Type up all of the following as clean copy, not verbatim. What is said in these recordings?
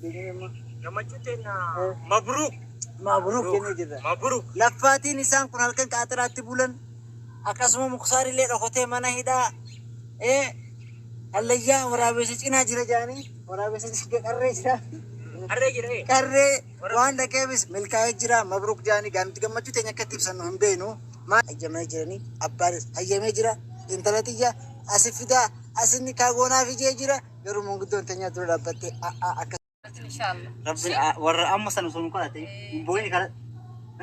dandeenya amma. Gammachuu teenya mabruuk. Mabruuk jennee jirra. Mabruuk. Laffaatiin isaan kun halkan qaaxiraatti bulan akkasuma Muktaar illee dhokotee mana hidhaa hallayyaa waraabessa cinaa jira jedhanii waraabessa cinaa qarree jira. Harree jira. Qarree waan dhaqeefis milkaa'ee jira mabruuk jedhanii gaa nuti gammachuu teenya akkatti ibsannu hin beeknu. Maal hayyamee jiranii abbaanis hayyamee jira intala tiyya asi fidaa asinni kaagoonaa fijee jira garuu manguddoon teenyaa dura dhaabbattee akka Inshallah. Rabbiin warra amma sana osoo hin kadhate hin boo'in kadhate.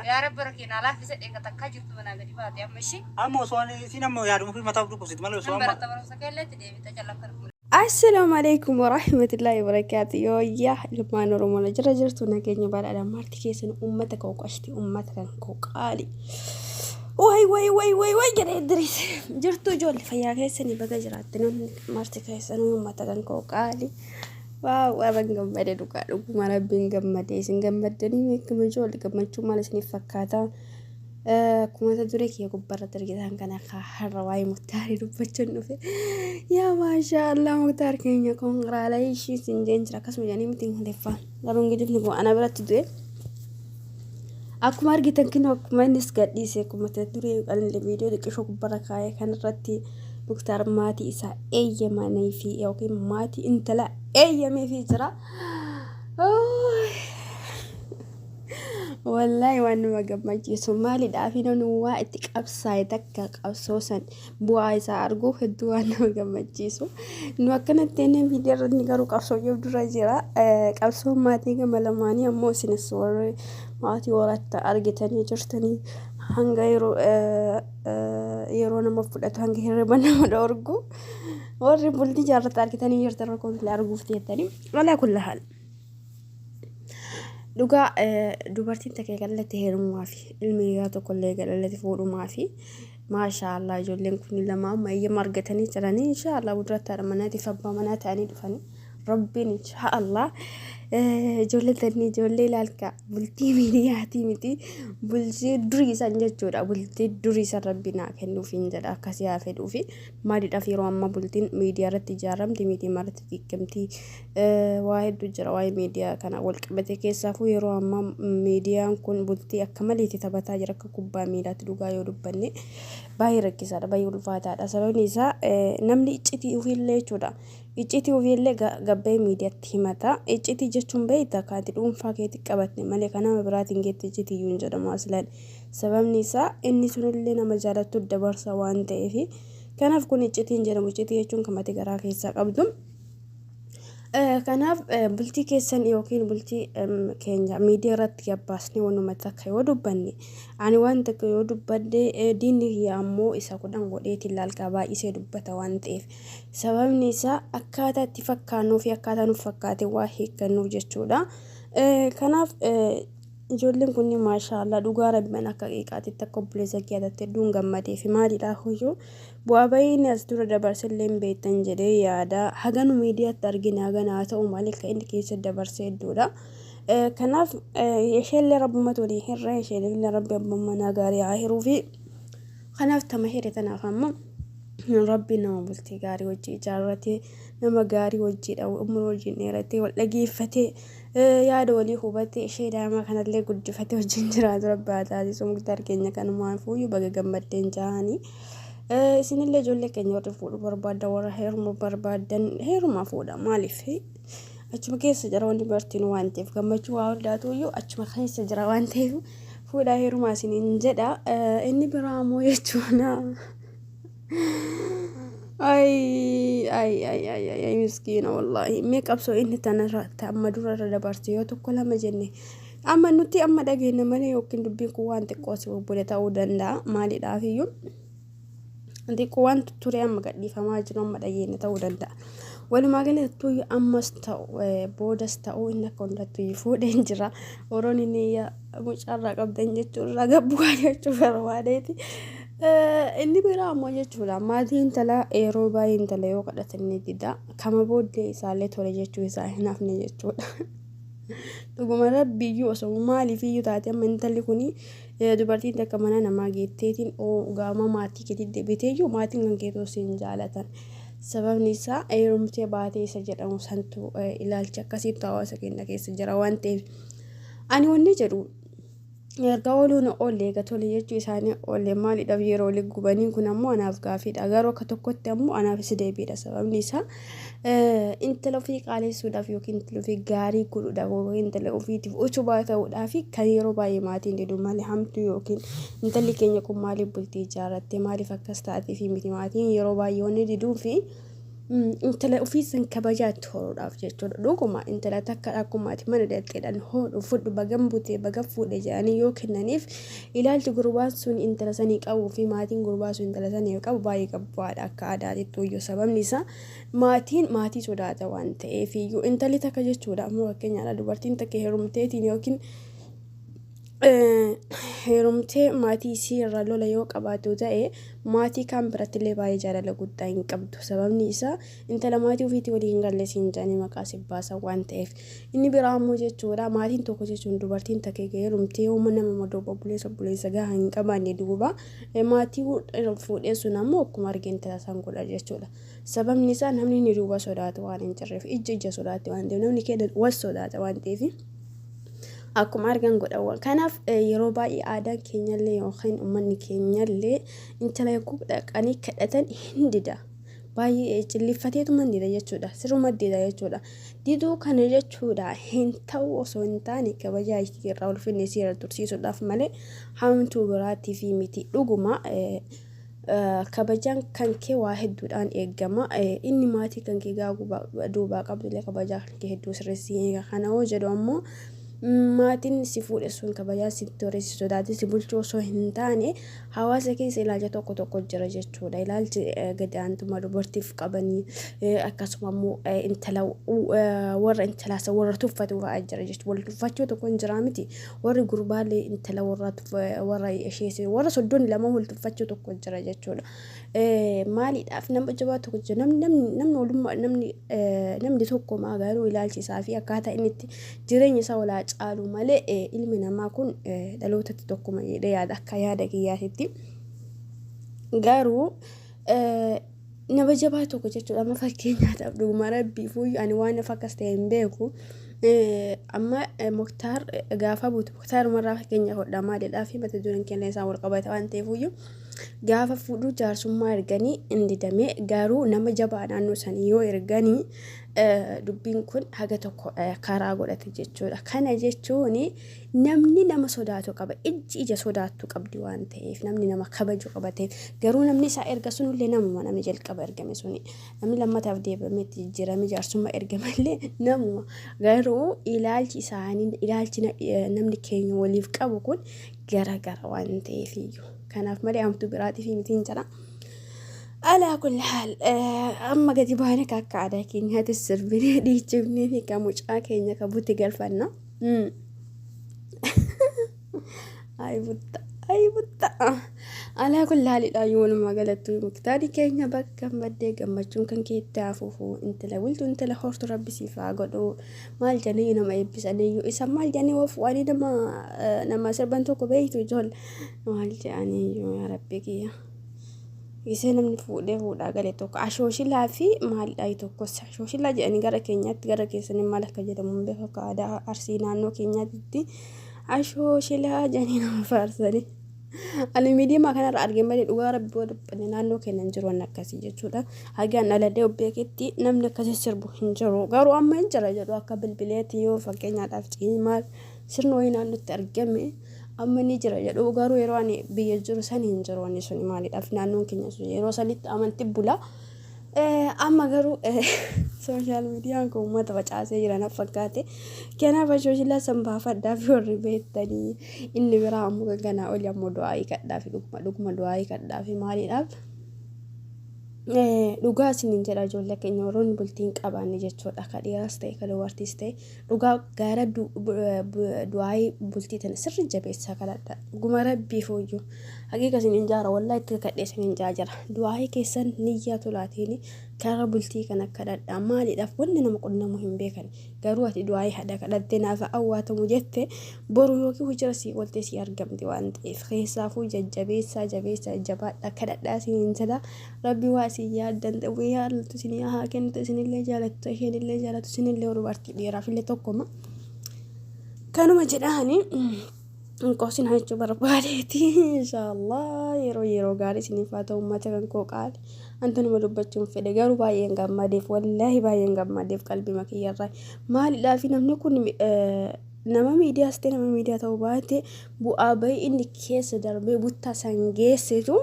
Yaa Rabbi rakkina laaffisa dheeka takkaa jirtu manaa gadi baate amma ishii. Amma osoo ani isin amma yaaduma fi mataa dhukkubsiti malee osoo Nan amma. baratta barumsa keelleetti deebita callaa kan Assalaamu alaikum warahmatullahi wabarakaatu. Yooyyaa ilmaan Oromoo na jira jirtu nageenya badhaadha marti keessan uummata koo qashti uummata kan koo qaali. Way way way way way jedhee Idris jirtu ijoollee fayyaa keessanii baga jiraattan marti keessan uummata kan koo qaali. Waaw waaban gammade dhugaa dhuguma rabbiin gammade isin gammaddanii beekama ijoollee gammachuu maal isiniif fakkaata. Akkuma mata duree kiyya gubbaarratti argitan kana har'a waa'ee Muktaarii dubbachuun dhufe. Yaa maashaa Allah Muktaar keenya congratulations hin jeen jira akkasuma jedhanii miti Ingiliffaan garuu Ingilifni kun ana biratti du'e. Akkuma argitan kinoo akkuma innis gadhiise akkuma mata duree qalli viidiyoo xiqqishoo gubbarra kaa'ee kanarratti Muktaar maatii isaa eeyyamanii fi yookiin maatii intala eeyyameefii jira. Wallaahi waan nama gammachiisu maalidhaaf namni waa itti qabsaa'e takka qabsoo san bu'aa isaa arguu hedduu waan nama gammachiisu. Nu akkanatti inni miidiyaa irratti garuu qabsoo jabdurra jira. Qabsoon maatii gama lamaanii ammoo isinis warri maatii horatta argitanii jirtanii hanga yeroo yeroo nama fudhatu hanga hirriba nama dhorgu warri bultii jaarrata argitanii jirtan rakkoo arguuf teettanii alaa kulla haal. Dhugaa dubartiin takka eega dhalatte heerumaafi ilmi dhiiraa tokkollee eega dhalate fuudhumaafi maashaa Allah ijoolleen kun lama amma eeyyama argatanii jiranii inshaa Allah guddatti haadha manaatiif abbaa manaa ta'anii dhufanii rabbiin inshaa Allah ijoollee tanni ijoollee ilaalka bultii miidiyaatii miti bultii durii san jechuudha bultii durii san rabbi naa kennuuf hin jedha akkasii haa fedhuufi maaliidhaaf yeroo ammaa bultiin miidiyaa irratti ijaaramti miidiyaa irratti diigamti Waa hedduu jira waa'ee miidiyaa kana wal qabate keessaafuu yeroo ammaa miidiyaan kun bultii akka maleetti taphataa jira akka kubbaa miilaatti dhugaa yoo dubbanne baay'ee rakkisaadha baay'ee ulfaataadha sababni isaa namni iccitii ofiillee jechuudha iccitii ofiillee gabbee miidiyaatti himata iccitii jechuun beekta kaati dhuunfaa keetti qabatte malee kan nama biraatiin geette iccitii iyyuu hin jedhamu aslan sababni isaa inni sunillee nama jaalattu dabarsa waan ta'eef kanaaf kun iccitii hin jedhamu iccitii jechuun kan ati garaa keessaa qabdu. Kanaaf bultii keessan yookiin bultii keenya miidiyaa irratti gabbaasnee wanuma takka yoo dubbanne ani waan takka yoo dubbadhe diinni kiyya ammoo isa kudhan godheetiin laalkaa baay'isee dubbata waan ta'eef sababni isaa akkaataa itti fakkaannuu fi akkaataa nuuf fakkaate waa hiikkannuuf jechuudha. Kanaaf ijoolleen kunniin maashaa Allah dhugaa rabbiin akka qiiqaatitti akka obboleessa kiyyaatti hedduun gammadee fi maalidhaa hoyyuu Bu'aa ba'ii inni as dura dabarse illee hin beektan jedhee yaada. Haga nu miidiyaatti argine hagana haa ta'u malee kan inni keessa dabarse hedduudha. Kanaaf isheellee rabbumatu walii hirre isheellee rabbi abbaan manaa gaarii haa hiruufi. Kanaaf tama hire tanaaf ammoo rabbi nama bultii gaarii wajji ijaarratee nama gaarii wajjiidha umrii wajjin dheeratee wal dhageeffatee yaada walii hubatee ishee daa'ima kanallee guddifatee wajjin jiraatu rabbi haa taasisu muktaar keenya kanumaafuu baga gammaddeen jahanii. Isinillee ijoollee keenya warri fuudhuu barbaaddan warra heerumuu barbaaddan heerumaa fuudha maaliif achuma keessa jira wanni bartiin waan ta'eef gammachuu waa hundaatu iyyuu achuma keessa jira waan ta'eef fuudhaa heerumaa isiniin jedha inni biraa immoo jechuudha. Ay ay ay ay ay ay miskiina wallaahi mee qabsoo inni tanarra amma dura irra dabarse yoo tokko lama jenne Amma nuti amma dhageenya malee yookiin dubbiin kun waan xiqqoo si bubbule ta'uu danda'a. Maaliidhaaf iyyuu xiqqoo waan ture amma gadhiifamaa jiru amma dhageenya ta'uu danda'a. Walumaa galatti ammas ta'u boodas ta'u inni akka hundattuu fuudheen jira. Oroon inni mucaarraa qabdan jechuun irraa gabbu'aa jechuu barbaadeeti. Inni biraa ammoo jechuudha maatii intalaa yeroo baay'ee intala yoo kadhatan ni dida. Kama booddee isaallee tole jechuu isaa hin hafne jechuudha. Dhuguma rabbiyyuu osoo maaliifiyyuu taate amma intalli kun dubartiin takka mana namaa geetteetiin gaama maatii keetii deebiteeyyuu maatiin kan keetoo siin jaalatan. Sababni isaa heerumtee baatee isa jedhamu santu ilaalcha akkasiitu hawaasa keenya keessa jira waan ta'eef. Ani wanni jedhu erga ooluun oolle eega tole jechuu isaanii oolle maaliidhaaf yeroo waliin gubanii kun ammoo anaaf gaafiidha. Garuu akka tokkotti ammoo anaafis deebiidha. Sababni isaa intala ofii qaaleessuudhaaf yookiin intala ofii gaarii godhuudhaaf yookiin intala ofiitiif utubaa ta'uudhaaf kan yeroo baay'ee maatiin didu malee hamtuu yookiin intalli keenya kun maaliif bultii ijaarratte maaliif akkas taatee fi miti maatiin yeroo baay'ee wanni diduu fi intala ofii san kabajaa itti horuudhaaf jechuudha. Dhuguma intala takka akkuma ati mana dhaqxeedhaan hoodhu fudhu bagan butee bagan fuudhe jedhanii yoo kennaniif ilaalchi gurbaan sun intala sanii qabuu fi maatiin gurbaa sun intala sanii qabu baay'ee gabbaadha akka aadaatitti iyyuu sababni isaa maatiin maatii sodaata waan ta'eef iyyuu intalli takka jechuudha. Amma fakkeenyaadha dubartiin takka heerumteetiin yookiin heerumtee maatii isii irraa lola yoo qabaatu ta'e maatii kaan biratti illee baay'ee jaalala guddaa hin qabdu. Sababni isaa intala maatii ofiitii walii hin galle siin jedhanii maqaa si baasan waan ta'eef. Inni biraa ammoo jechuudha maatiin tokko jechuun dubartiin takka heerumtee yoo nama madoo obboleessa obboleessa gahaa hin qabaanne duuba maatii fuudhee sun ammoo akkuma arge intala san godha jechuudha. Sababni isaa namni inni duuba sodaatu waan hin jirreef ijji ija sodaatti waan ta'eef namni keenya wal sodaata waan ta'eef. Akkuma argan godhawwan. Kanaaf yeroo baay'ee aadaan keenyallee yookiin uummanni keenyallee intala yogguu dhaqanii kadhatan hin dida. Baay'ee cilliiffateetuma hin dida jechuudha. Sirruma dida jechuudha. Diduu kana jechuudha hin ta'u osoo hin taane kabajaa ishii irraa ulfinni isii irra tursiisuudhaaf malee hamtuu biraatii fi miti. Dhuguma kabajaan kan kee waa hedduudhaan eegama. Inni maatii kan kee gaaguu duubaa qabdullee kabajaa kan kee hedduu sirreessii eega. Kana hoo jedhu ammoo maatiin si fuudhe sun kabajaa sitti horee si sodaatee si bulchuu osoo hin taane hawaasa keessa ilaalcha tokko tokko jira jechuudha. Ilaalchi gadi aantummaa dubartiif qabanii akkasuma immoo intala warra intalaasa warra tuffatu fa'aa jira jechuudha. Wal tuffachuu tokko hin jiraa miti. Warri gurbaallee intala warra warra ishees warra soddoon lama wal tuffachuu tokko jira jechuudha. Maaliidhaaf nama jabaa tokko jira namni namni namni walummaa namni namni tokko maa garuu ilaalchi isaa fi akkaataa inni itti jireenya isaa walaa caalu malee ilmi namaa kun dhalootatti tokkuma jedhee yaada akka yaada kiyyaatitti. Garuu nama jabaa tokko jechuudha amma fakkeenyaadhaaf dhuguma rabbii fuuyyu ani waan akkas ta'e hin beeku. Amma Muktaar gaafa buutu Muktaar umarraa fakkeenya hodha maalidhaa fi mata dureen keenya isaan wal qabata waan ta'eef iyyuu gaafa fuudhuu jaarsummaa erganii hin didame garuu nama jabaa naannoo sanii yoo erganii dubbiin kun haga tokko karaa godhate jechuudha. Kana jechuun namni nama sodaatu qaba. Ijji ija sodaattu qabdi waan ta'eef namni nama kabaju qaba ta'eef garuu namni isaa erga sunillee namuma namni jalqaba ergame suni namni lammataaf deebamee itti jijjiirame jaarsummaa ergamallee namuma garuu ilaalchi isaanii ilaalchi namni keenya waliif qabu kun gara gara waan ta'eef iyyuu kanaaf malee hamtuu biraatiif mitiin jedha. Alaa kulli haal amma gadi baanee akka aadaa keenyaatti sirbinee dhiichifnee fi kan mucaa keenya qabutti galfanna. Ay butta, ay butta. Alaa kun laalidha yoo walumaa galatti muktaari keenya bakka gammaddee gammachuun kan keetti hafuufu intala bultu intala hortu rabbi siif haa godhu maal jedhanii nama eebbisaniyyuu isa maal jedhanii of waanii nama nama sirban tokko beektu ijoollee maal jedhaniyyuu yaa rabbi kiyya. Gisee namni fuudhee fuudhaa gale tokko ashooshilaa fi maalidhaa tokkos ashooshilaa jedhanii gara keenyaatti gara keessanii maal akka jedhamu hin beeku akka aadaa arsii naannoo keenyaatti ashooshilaa jedhanii nama faarsanii. Ani miidiyaa kanarra argee malee dhugaa rabbi yoo dubbanne naannoo keenya hin jiru waan akkasii jechuudha. Hagaan dhaladhee of beeketti namni akkasii sirbu hin jiru. Garuu amma hin jira jedhu akka bilbileetti yoo fakkeenyaadhaaf ciimaal sirni wayii naannootti argame. Amma ni jira jedhu garuu yeroo ani biyya jiru san hin jiru wanni suni maaliidhaaf naannoon keenya sun yeroo sanitti amanti bula. Amma garuu sooshaal miidiyaan kun uummata facaasee jira na fakkaate. Kanaaf ashoshilaa san baafadhaa fi warri beektanii inni biraa ammoo kan kanaa oli ammoo du'aa'ii kadhaa fi dhuguma dhuguma du'aa'ii kadhaa fi maaliidhaaf. Dhugaa isiniin jedha ijoollee keenya warroonni bultii hin qabaanne jechuudha. Ka dhiiraas ta'e ka dubartiis ta'e dhugaa gaara du'aayii bultii tana sirri jabeessaa kadhadha. Dhuguma rabbii fooyyuu. Haqiiqa isiniin jaara wallaahi itti kakadhee isiniin jaajara. Du'aayii keessan niyyaa tolaatiin Karaa bultii kana kadhadhaa maaliidhaaf wanni nama qunnamu hin beekan. Garuu ati du'aayii haadha kadhattee naaf awwaatamu jette boru yookiin hujira sii ooltee sii argamti waan ta'eef keessaafuu jajjabeessaa jabeessaa jabaadhaa kadhadhaa isiniin jedha. Rabbi waa isin yaaddan ta'u yaaltu isin haa kennitu isinillee jaalattu isheenillee jaalatu isinillee dubartii dhiiraafillee tokkoma. Kanuma jedhaani. Qosin jechuu barbaadeeti inshaallah yeroo yeroo gaarii isiniif haa ta'u uummata kan koo qaali antanuma dubbachuun fedhe garuu baay'een gammadeef wallaahi baay'een gammadeef qalbii makiyyarraa maalidhaafi namni kun nama miidiyaas ta'e nama miidiyaa ta'uu baate bu'aa bahii inni keessa darbee buttaa san geessetu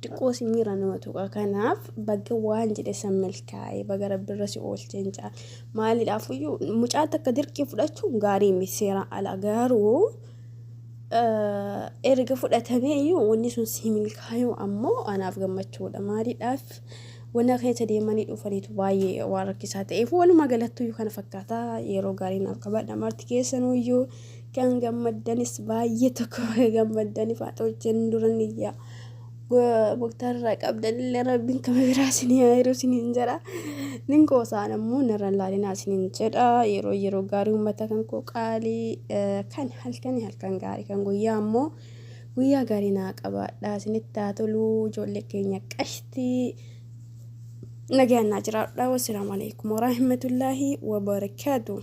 xiqqoo si miira nama tuqa kanaaf baga waan jedhe san milkaa'e baga rabbirra si oolcheen ja'a maalidhaafuyyuu mucaa takka dirqii fudhachuun gaarii miti seeraan ala garuu erga fudhatamee iyyuu wanni sun si milkaa'u ammoo anaaf gammachuudha maaliidhaaf wanna keessa deemanii dhufaniitu baay'ee waan rakkisaa ta'eef walumaa galattuyyuu kana fakkaata yeroo gaarii naaf qabadha marti keessanuyyuu kan gammaddanis baay'ee tokko gammaddaniif haa ta'u jennee duran iyyaa muktaarraa qabdanillee rabbiin kama biraa isinii haa jiru isiniin jedha. Nin qoosaan ammoo narra hin laalinaa isiniin jedha. Yeroo yeroo gaarii uummata kan koo qaalii kan halkanii halkan gaarii kan guyyaa ammoo guyyaa gaarii naa qabaadha. Isinitti haa tolu ijoollee keenya qashtii. Nagaan naa jiraadha. Wassalaamu alaikum warahmatullaahi wabarakaatuh.